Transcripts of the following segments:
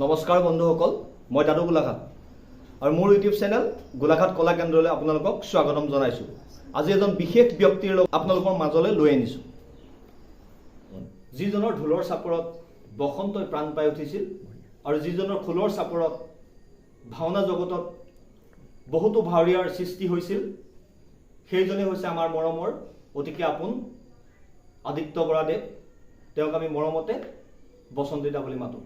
নমস্কাৰ বন্ধুসকল, মই দাদু গোলাঘাট আৰু মোৰ ইউটিউব চেনেল গোলাঘাট কলা কেন্দ্ৰলৈ আপোনালোকক স্বাগতম জনাইছোঁ। আজি এজন বিশেষ ব্যক্তিৰ লগত আপোনালোকৰ মাজলৈ লৈ আনিছোঁ, যিজনৰ ঢোলৰ চাপৰত বসন্তই প্ৰাণ পাই উঠিছিল আৰু যিজনৰ খোলৰ চাপৰত ভাওনা জগতত বহুতো ভাৱৰীয়াৰ সৃষ্টি হৈছিল, সেইজনেই হৈছে আমাৰ মৰমৰ অতিকে আপোন আদিত্য বৰাদেৱ। তেওঁক আমি মৰমতে বসন্তিদা বুলি মাতোঁ।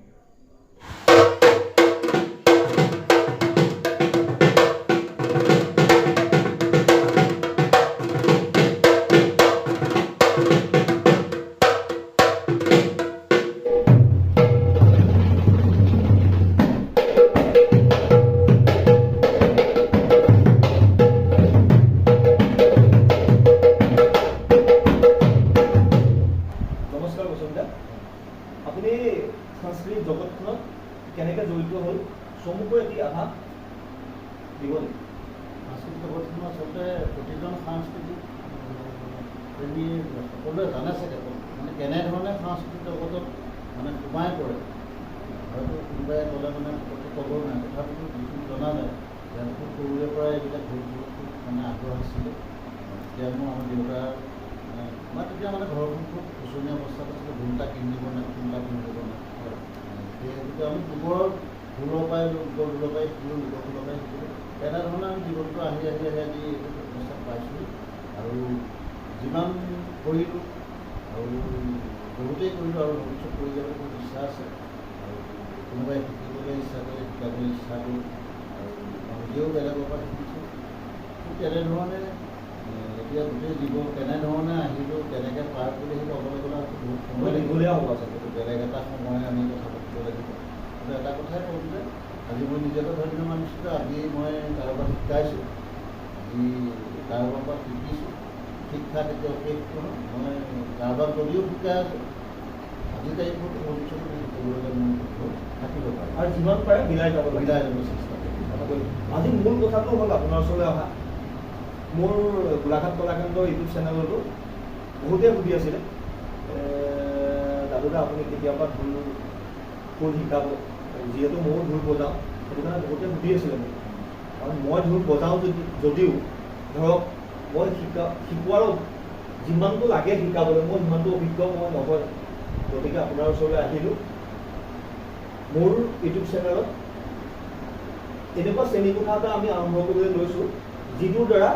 নমস্কাৰ বসন্তিদা, আপুনি সাংস্কৃতিক জগতখনত কেনেকৈ জড়িত হ'ল, চমুকৈ এটি আভাস দিব নেকি? সাংস্কৃতিক জগতখন আচলতে প্ৰতিজন সাংস্কৃতিক প্ৰেমী সকলোৱে জানে চাগে, মানে কেনেধৰণে সাংস্কৃতিক জগতত মানে সোমাই পৰে হয়তো কোনোবাই ক'লে মানে পটককৈ ক'ব নোৱাৰে। তথাপিতো যিখিনি জনা যায় যে খুব সৰুৰে পৰাই এইবিলাক ঢোল খুব মানে আগ্ৰহ আছিলে। তেতিয়া মোৰ আমাৰ দেউতাৰ মানে আমাৰ তেতিয়া মানে ঘৰখন খুব শোচনীয় অৱস্থাত আছিলে। ঢোল এটা কিনি দিব নাই, খোল এটা কিনি দিব নাই। সেই গতিকে আমি গোবৰৰ ঢোলৰ পৰাই লোকৰ ঢোলৰ পৰাই শিকিলোঁ, লোকৰ খোলৰ পৰাই শিকিলোঁ। তেনেধৰণে আমি জীৱনটো আহি আহি আহি আজি এইটো অৱস্থাত পাইছোঁ। আৰু যিমান কৰিলোঁ আৰু বহুতেই কৰিলোঁ আৰু ভৱিষ্যত কৰি যাবলৈ খুব ইচ্ছা আছে। আৰু কোনোবাই শিকিবলৈ ইচ্ছা কৰিলে শিকাবলৈ ইচ্ছা কৰোঁ আৰু মই নিজেও বেলেগৰ পৰা শিকিছোঁ। ঠিক তেনেধৰণে এতিয়া গোটেই জীৱন কেনেধৰণে আহিলোঁ, কেনেকৈ পাৰ কৰিলোঁ, সেইটো ক'বলৈ গ'লে হয়তো বহুত সময় লাগিব। দীঘলীয়া হ'ব আচলতে। সেইটো বেলেগ এটা সময় আমি কথা পাতিব লাগিব। কিন্তু এটা কথাই ক'ম যে আজি মই নিজকে ধন্য মানিছোঁ যে আজি মই কাৰোবাক শিকাইছোঁ, আজি কাৰোবাৰ পৰা শিকিছোঁ। শিক্ষা কেতিয়াও শেষ নহয়। মই কাৰোবাক যদিও শিকাই আছোঁ আজিৰ তাৰিখতো, ভৱিষ্যতো শিকিবলৈ মোৰ থাকিব পাৰে। আৰু যিমান পাৰে মিলাই যাব লাগে। মিলাই যাব চেষ্টা কৰিম। আজি মূল কথাটো হ'ল আপোনাৰ ওচৰলৈ অহা, মোৰ গোলাঘাট কলা কেন্দ্ৰৰ ইউটিউব চেনেলতো বহুতেই সুধি আছিলে, দাদুদা আপুনি কেতিয়াবা ঢোল খোল শিকাব? যিহেতু ময়ো ঢোল বজাওঁ, সেইটো কাৰণে বহুতে সুধি আছিলে মোক। কাৰণ মই ঢোল বজাওঁ যদিও ধৰক মই শিকোৱাৰ যিমানটো লাগে শিকাবলৈ, মই সিমানটো অভিজ্ঞ মই নহয়। গতিকে আপোনাৰ ওচৰলৈ আহিলোঁ। মোৰ ইউটিউব চেনেলত এনেকুৱা শ্ৰেণীকোঠা এটা আমি আৰম্ভ কৰিবলৈ লৈছোঁ, যিটোৰ দ্বাৰা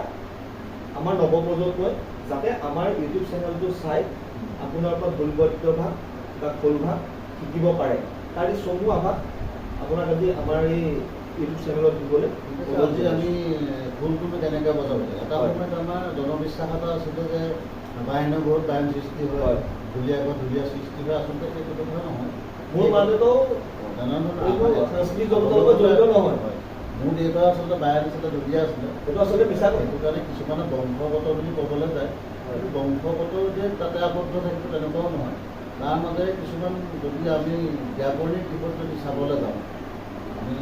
আমাৰ নৱপ্ৰজন্মই যাতে আমাৰ ইউটিউব চেনেলটো চাই আপোনাৰ পৰা ঢোল বাদ্যভাগ বা খোলভাগ শিকিব পাৰে, তাৰ এই চমু আভাস আপোনাক আজি আমাৰ এই ইউটিউব চেনেলত দিবলৈ ঠিক আছে, আজি আমি ঢোলটো কেনেকৈ বজাব লাগে। এটা সময়ত আমাৰ জনবিশ্বাস এটা আছিলে যে বায়নৰ ঘৰত বায়ন সৃষ্টি হয়, ঢুলীয়া ঘৰত ঢুলীয়া সৃষ্টি হয়। আচলতে সেইটো কথা নহয়। মোৰ মা দেউতাও তেনেধৰণে সাংস্কৃতিক জগতৰ লগত জড়িত নহয়। মোৰ দেউতা আচলতে বায়ন আছিলে, ঢুলীয়া আছিলে। সেইটো আচলতে মিছা কথা। সেইটো কাৰণে কিছুমানে বংশগত বুলি ক'বলৈ যায়, কিন্তু বংশগত যে তাতে আবদ্ধ থাকিব তেনেকুৱাও নহয়। তাৰ মাজেৰে কিছুমান যদি আমি ব্যাকৰণিক দিশত যদি চাবলৈ যাওঁ, আমি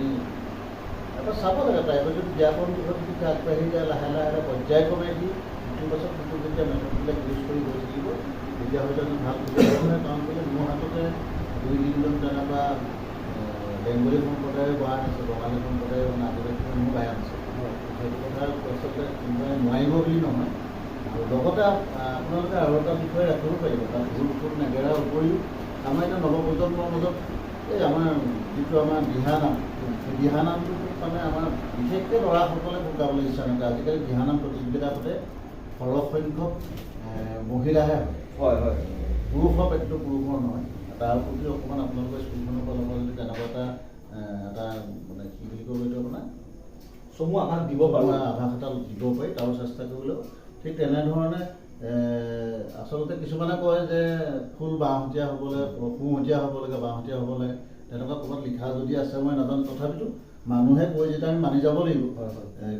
এটা চাব লাগে প্ৰাইভেট যদি ব্যাকৰণ দিশত যদি আগবাঢ়ি যায় লাহে লাহে লাহে পৰ্যায়ক্ৰমে দি ইটোৰ পাছত সিটো যেতিয়া মেথডবিলাক ইউজ কৰি গৈ থাকিব, তেতিয়া হয়তো আমি ভাল সুবিধা হয়। কাৰণ কেলৈ মোৰ হাততে দুই তিনিজন তেনেকুৱা বেংগলী সম্প্ৰদায়ৰ বায়ন আছে, বঙালী সম্প্ৰদায়ৰ মানে আদিবাসী মানুহ বায়ন আছে। সেইটো কথা আচলতে কোনোবাই নোৱাৰিব বুলি নহয়। আৰু লগতে আপোনালোকে আৰু এটা বিষয় ৰাখিব পাৰিব, তাত ঢোল খোল নেগেৰাৰ উপৰিও আমাৰ এতিয়া নৱপ্ৰজন্মৰ মাজত এই আমাৰ যিটো আমাৰ দিহানাম, সেই দিহানামটো খুব মানে আমাৰ বিশেষকৈ ল'ৰাসকলে খুব গাবলৈ ইচ্ছা নকৰে। আজিকালি দিহানাম প্ৰতিযোগিতা পাতে সৰহসংখ্যক মহিলাহে হয়। হয় হয় পুৰুষৰ বাদ্য পুৰুষৰ নহয়। তাৰ প্ৰতি অকণমান আপোনালোকৰ স্কুলখনৰ ফালৰ পৰা যদি তেনেকুৱা এটা এটা মানে কি বুলি ক'ব এইটো আপোনাৰ চমু আভাস দিব পাৰোঁ, আভাস এটা দিব পাৰি, তাৰো চেষ্টা কৰিব। ঠিক তেনেধৰণে আচলতে কিছুমানে কয় যে ফুল বাঁহতীয়া হ'ব লাগে, সোঁহতীয়া হ'ব লাগে, বাঁহতীয়া হ'ব লাগে, তেনেকুৱা ক'ৰবাত লিখা যদি আছে মই নাজানো। তথাপিতো মানুহে কৈ যেতিয়া আমি মানি যাব লাগিব।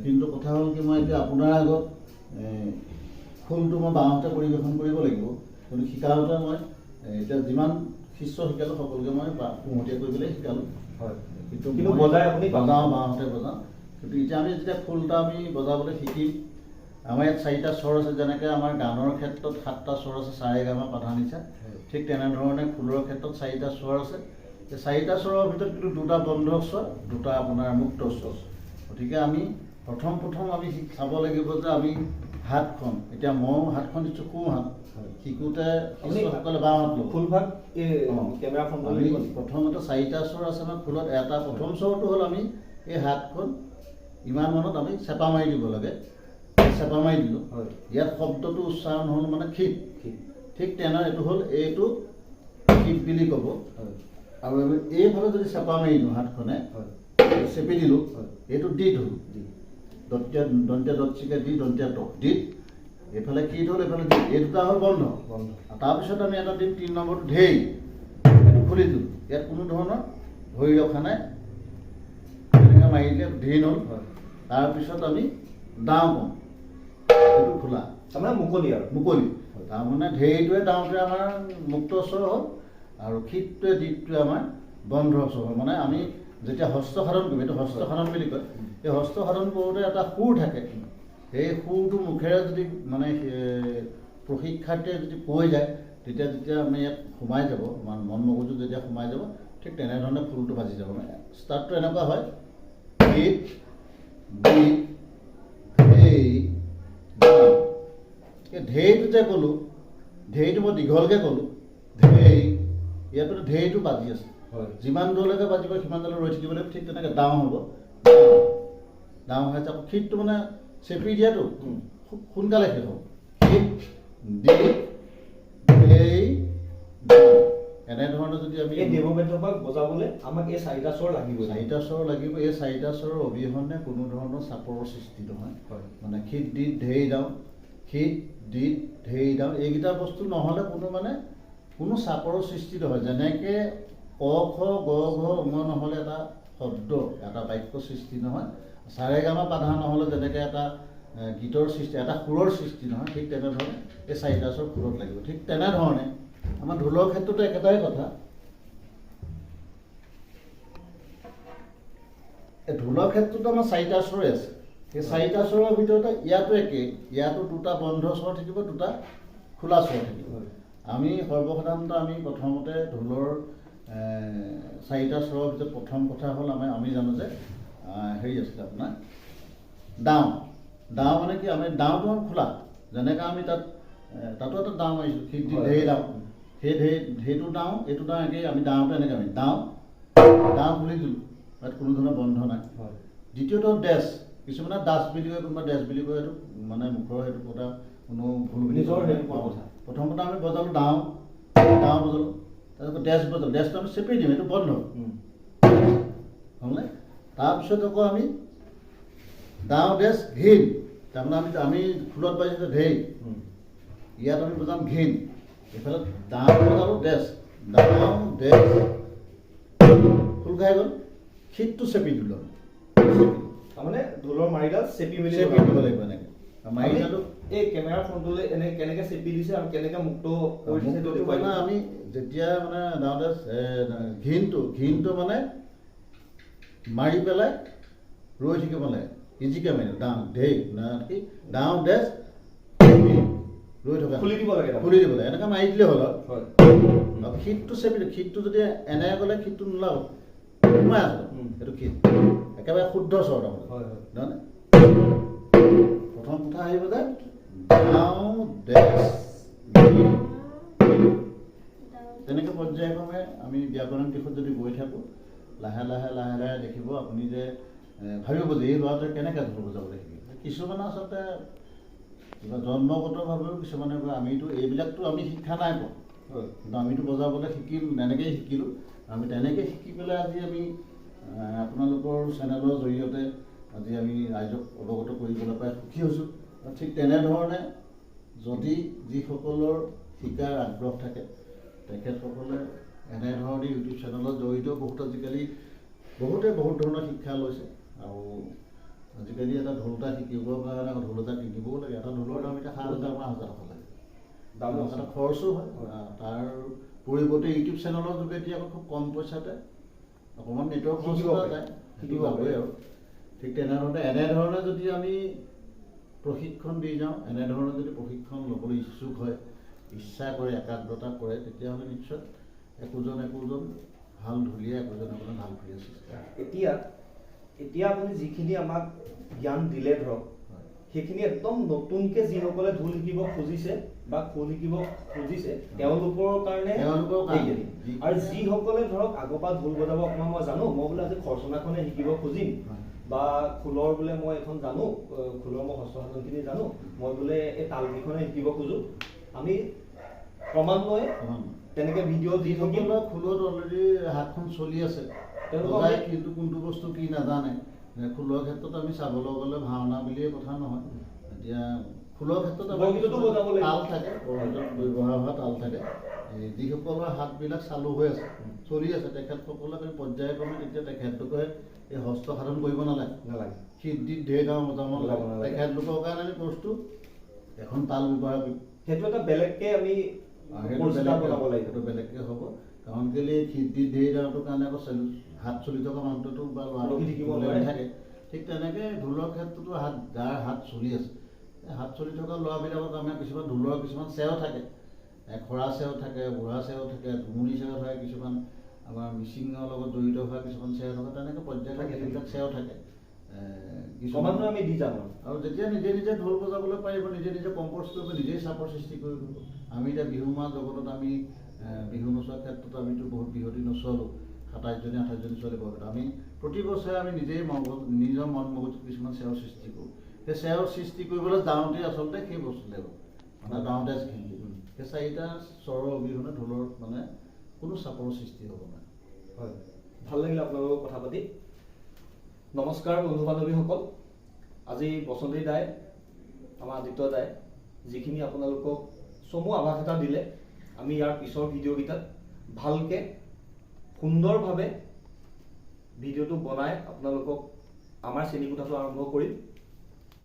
কিন্তু কথা হ'ল কি, মই এতিয়া আপোনাৰ আগত খোলটো মই বাঁহতে পৰিৱেশন কৰিব লাগিব, কিন্তু শিকাওঁতে মই এতিয়া যিমান শিষ্য শিকালোঁ সকলোকে মই সোঁহতীয়া কৰি পেলাই শিকালোঁ। কিন্তু বজাই আপুনি বজাওঁ, বাঁহতে বজাওঁ। কিন্তু এতিয়া আমি যেতিয়া খোল এটা আমি বজাবলৈ শিকিম, আমাৰ ইয়াত চাৰিটা স্বৰ আছে, যেনেকৈ আমাৰ গানৰ ক্ষেত্ৰত সাতটা স্বৰ আছে, সাৰে গামা পাধা নিচা, ঠিক তেনেধৰণে খোলৰ ক্ষেত্ৰত চাৰিটা স্বৰ আছে। এই চাৰিটা স্বৰৰ ভিতৰত কিন্তু দুটা বন্ধ স্বৰ, দুটা আপোনাৰ মুক্ত স্বৰ। গতিকে আমি প্ৰথম প্ৰথম আমি চাব লাগিব যে আমি হাতখন, এতিয়া ময়ো হাতখন দিছোঁ সোঁ হাত, শিকোঁতে শিষ্যসকলে বাওঁ হাত ল'ব। খোলভাগ এই কেমেৰা আমি প্ৰথমতে চাৰিটা স্বৰ আছে আমাৰ খোলত। এটা প্ৰথম স্বৰটো হ'ল আমি এই হাতখন ইমান মানত আমি চেপা মাৰি দিব লাগে, চেপা মাৰি দিলোঁ, ইয়াত শব্দটো উচ্চাৰণ হ'ল মানে খিত। ঠিক তেনে এইটো হ'ল এইটো খিত বুলি ক'ব। আৰু আমি এইফালে যদি চেপা মাৰি দিওঁ হাতখনে, চেপি দিলোঁ, এইটো ডিত হ'ল, দন্তীয়া দন্তীয়া দৎচিকা দি দন্তীয়া ট ডিত, এইফালে খিত হ'ল, এইফালে ডিত, এই দুটা হ'ল বন্ধ। তাৰপিছত আমি এটা দিম 3 নম্বৰটো ধেই, এইটো খুলি দিলোঁ, ইয়াত কোনো ধৰণৰ ধৰি ৰখা নাই, তেনেকৈ মাৰি দিলে ধেই হ'ল। তাৰপিছত আমি দাওঁ কওঁ, এইটো খোলা, তাৰমানে মুকলি, আৰু মুকলি, তাৰমানে ধেইটোৱে দাওঁটোৱে আমাৰ মুক্ত স্বৰ হ'ল আৰু খিতটোৱে দিতটোৱে আমাৰ বন্ধ স্বৰ হ'ল। মানে আমি যেতিয়া হস্ত সাধন কৰিম, এইটো হস্ত সাধন বুলি কয়, এই হস্ত সাধন কৰোঁতে এটা সুৰ থাকে, সেই সুৰটো মুখেৰে যদি মানে প্ৰশিক্ষাৰ্থীয়ে যদি কৈ যায়, তেতিয়া যেতিয়া আমি ইয়াত সোমাই যাব, মন মগজু যেতিয়া সোমাই যাব, ঠিক তেনেধৰণে ফুলটো বাজি যাব। মানে ষ্টাৰ্টটো এনেকুৱা হয়, গীত গীত ধেই দাও। এই ধেইটো যে ক'লোঁ, ধেইটো মই দীঘলকৈ ক'লোঁ, ধেই, ইয়াতো ধেইটো বাজি আছে, যিমান দূৰলৈকে বাজিব সিমান দূৰলৈ ৰৈ থাকিব লাগিব। ঠিক তেনেকৈ দাওঁ হ'ব, দাওঁ হৈ যাব। খিতটো মানে চেপি দিয়াটো খুব সোনকালে শেষ হ'ব, খিত দিত ধেই দাওঁ। এনেধৰণে যদি আমি এই দেৱমেধ্যভাগ বজাবলৈ আমাক এই চাৰিটা স্বৰ লাগিব, চাৰিটা স্বৰ লাগিব। এই চাৰিটা স্বৰৰ অবিহনে কোনো ধৰণৰ চাপৰৰ সৃষ্টি নহয়। মানে খিত দিত ধেই দাওঁ, খিত দিত ধেই দাওঁ, এইকেইটা বস্তু নহ'লে কোনো মানে কোনো চাপৰৰ সৃষ্টি নহয়। যেনেকৈ ক খ গ ঘ ঙ নহ'লে এটা শব্দ, এটা বাক্য সৃষ্টি নহয়, সাৰেগামা বাধা নহ'লে যেনেকৈ এটা গীতৰ সৃষ্টি, এটা সুৰৰ সৃষ্টি নহয়, ঠিক তেনেধৰণে এই চাৰিটা স্বৰ সুৰত লাগিব। ঠিক তেনেধৰণে আমাৰ ঢোলৰ ক্ষেত্ৰতো একেটাই কথা। এই ঢোলৰ ক্ষেত্ৰতো আমাৰ চাৰিটা স্বৰে আছে। সেই চাৰিটা স্বৰৰ ভিতৰতে ইয়াতো একেই, ইয়াতো দুটা বন্ধ স্বৰ থাকিব, দুটা খোলা স্বৰ থাকিব। আমি সৰ্বসাধাৰণতে আমি প্ৰথমতে ঢোলৰ চাৰিটা স্বৰৰ ভিতৰত প্ৰথম কথা হ'ল আমি জানো যে হেৰি আছিলে আপোনাৰ দাওঁ। দাওঁ মানে কি, আমি দাওঁটো হ'ল খোলা, যেনেকৈ আমি তাত তাতো এটা দাওঁ মাৰিছোঁ, খিত দি ধেই দাওঁ, সেই ধেই সেইটো দাওঁ, এইটো দাওঁ একেই। আমি দাওঁটো এনেকৈ আমি দাওঁ দাওঁ খুলি দিলোঁ, তাত কোনো ধৰণৰ বন্ধ নাই। দ্বিতীয়টো ডেছ, কিছুমানে দাস বুলি কয়, কোনোবা ডেছ বুলি কয়, সেইটো মানে মুখৰ সেইটো কথা কোনো ভুল বুলি কথা। প্ৰথমতে আমি বজালোঁ দাওঁ, দাওঁ বজালোঁ, তাৰপিছত ডেছ বজালোঁ, ডেছটো আমি চেপি দিম, এইটো বন্ধ হ'লনে। তাৰপিছত আকৌ আমি দাওঁ ডেছ ঘিন, তাৰমানে আমি খোলত বাজিছোঁ ধেই, ইয়াত আমি বজাম ঘিন, এইফালে দাওঁ বজালোঁ ডেছ, দাওঁ ডেছ খোল খাই গ'ল, খিতটো চেপি দিলোঁ আমি, তাৰমানে ঢোলৰ মাৰিডাল চেপি মেলি চেপি দিব লাগিব এনেকৈ। মাৰিডালটো এই কেমেৰাৰ ফোনটোলৈ এনে কেনেকৈ চেপি দিছে আৰু কেনেকৈ মুক্ত কৰি দিছে সেইটো মানে আমি যেতিয়া মানে দাওঁ ডেছ ঘিনটো, ঘিনটো মানে মাৰি পেলাই ৰৈ থাকিব লাগে, ইজিকে মাৰি দাওঁ ধেই না কি দাওঁ ডেছ ৰৈ থকা, খুলি দিব লাগে, খুলি দিব লাগে, এনেকৈ মাৰি দিলেই হ'ল। আৰু খিতটো চেপি দিওঁ, খিতটো যদি এনেকৈ গ'লে খিতটো নোলাব, সোমাই আছে সেইটো খিত, একেবাৰে শুদ্ধ স্বৰ তাৰমানে, নহয়নে। প্ৰথম কথা আহিব যে দাওঁ ডেছ, তেনেকৈ পৰ্যায়ক্ৰমে আমি ব্যাকৰণ দিশত যদি গৈ থাকোঁ, লাহে লাহে লাহে লাহে দেখিব আপুনি যে ভাবিব যে এই ল'ৰাটোৱে কেনেকৈ ঢোল বজাবলৈ শিকিলে। কিছুমানে আচলতে কিবা জন্মগতভাৱেও কিছুমানে কয় আমিতো এইবিলাকতো আমি শিক্ষা নাই পোৱা, কিন্তু আমিতো বজাবলৈ শিকিম, তেনেকৈয়ে শিকিলোঁ, আমি তেনেকৈ শিকি পেলাই আজি আমি আপোনালোকৰ চেনেলৰ জৰিয়তে আজি আমি ৰাইজক অৱগত কৰিবলৈ পাই সুখী হৈছোঁ। ঠিক তেনেধৰণে যদি যিসকলৰ শিকাৰ আগ্ৰহ থাকে, তেখেতসকলে এনেধৰণে ইউটিউব চেনেলত জড়িত বহুত আজিকালি বহুতে বহুত ধৰণৰ শিক্ষা লৈছে। আৰু আজিকালি এটা ঢোল এটা শিকিবৰ কাৰণে ঢোল এটা কিনিবও লাগে, এটা ঢোলৰ দাম এতিয়া 7,000 5,000 টকা লাগে, দাম এটা খৰচো হয়। তাৰ পৰিৱৰ্তে ইউটিউব চেনেলৰ যোগেদি আকৌ খুব কম পইচাতে অকণমান নেটৱৰ্ক খৰচ যায়, শিকিব পাৰি। আৰু ঠিক তেনেধৰণে এনেধৰণে যদি আমি প্ৰশিক্ষণ দি যাওঁ, এনেধৰণে যদি প্ৰশিক্ষণ ল'বলৈ ইচ্ছুক হয়, ইচ্ছা কৰে, একাগ্ৰতা কৰে, তেতিয়াহ'লে নিশ্চয় একোজন একোজন ভাল ঢুলীয়া একোজন একোজন ভাল ঢুলীয়া সৃষ্টি। এতিয়া এতিয়া আপুনি যিখিনি আমাক জ্ঞান দিলে ধৰক, সেইখিনি একদম নতুনকে যিসকলে ঢোল শিকিব খুজিছে বা খোল শিকিব খুজিছে তেওঁলোকৰ কাৰণে সেইখিনি। আৰু যিসকলে ধৰক আগৰ পৰা ঢোল বজাব অকণমান মই জানো, মই বোলে আজি খৰচনাখনে শিকিব খুজিম বা খোলৰ বোলে মই এখন জানো, খোলৰ মই হস্তসাধনখিনি জানো, মই বোলে এই তালকেইখনে শিকিব খোজো, আমি ক্ৰমান্বয়ে তেনেকে ভিডিঅ' দি থাকিম। খোলত অলৰেডি হাতখন চলি আছে তেওঁলোকে, কিন্তু কোনটো বস্তু কি নাজানে। খোলৰ ক্ষেত্ৰত আমি চাবলৈ গ'লে ভাওনা বুলিয়ে কথা নহয়, এতিয়া খোলৰ ক্ষেত্ৰত তাল থাকে, বৰগীতত ব্যৱহাৰ হোৱা তাল থাকে। যিসকলৰ হাতবিলাক চালু হৈ আছে, চলি আছে, তেখেতসকলক আমি পৰ্যায়ক্ৰমে তেতিয়া তেখেতলোকে এই হস্ত সাধন কৰিব নালাগে, নালাগে সিদ্ধিত ঢেৰ গাঁও বজাব নালাগে। তেখেতলোকৰ কাৰণে আমি কৰ্চটো এখন তাল ব্যৱহাৰ কৰিম, সেইটো এটা বেলেগকৈ আমি বনাব লাগিব, সেইটো বেলেগকৈ হ'ব। কাৰণ কেলৈ সিদ্ধিত ঢেৰ গাঁৱটোৰ কাৰণে আকৌ হাত চলি থকা মানুহটোতো বা ল'ৰাটো থাকিব নাথাকে। ঠিক তেনেকৈ ঢোলৰ ক্ষেত্ৰতো হাত যাৰ হাত চলি আছে, হাত চলি থকা ল'ৰাবিলাকক আমাৰ কিছুমান ঢোলৰ কিছুমান চেও থাকে, খৰা চেও থাকে, বুঢ়া চেও থাকে, ডুমুৰি চেও থাকে, কিছুমান আমাৰ মিচিঙৰ লগত জড়িত হোৱা কিছুমান চেও থাকে, তেনেকৈ পৰ্যায়ক্ৰমে সেইবিলাক চেও থাকে। কিছুমান আমি দি যাম আৰু যেতিয়া নিজে নিজে ঢোল বজাবলৈ পাৰিব, নিজে নিজে কম্প'জ কৰিব, নিজেই চাপৰ সৃষ্টি কৰিব। আমি এতিয়া বিহু মাহ জগতত আমি বিহু নচোৱাৰ ক্ষেত্ৰত আমিতো বহুত বিহুতি নচোৱালোঁ, 27জনী 28জনী ছোৱালী বৰপেটা। আমি প্ৰতি বছৰে আমি নিজেই মগজ নিজৰ মন মগজুত কিছুমান চেৱৰ সৃষ্টি কৰোঁ। সেই চেৱৰ সৃষ্টি কৰিবলৈ যাওঁতে আচলতে সেই বস্তু লাগিব, মানে গাঁৱতে খেলি সেই চাৰিটা স্বৰৰ অবিহনে ঢোলৰ মানে কোনো চাপৰ সৃষ্টি হ'ব নোৱাৰে। হয়, ভাল লাগিল আপোনালোকৰ কথা পাতি। নমস্কাৰ বন্ধু বান্ধৱীসকল, আজি বসন্তী দাই আমাৰ আদিত্য দাই যিখিনি আপোনালোকক চমু আভাস এটা দিলে, আমি ইয়াৰ পিছৰ ভিডিঅ'কেইটাত ভালকৈ সুন্দৰভাৱে ভিডিঅ'টো বনাই আপোনালোকক আমাৰ শ্ৰেণীকোঠাটো আৰম্ভ কৰিম।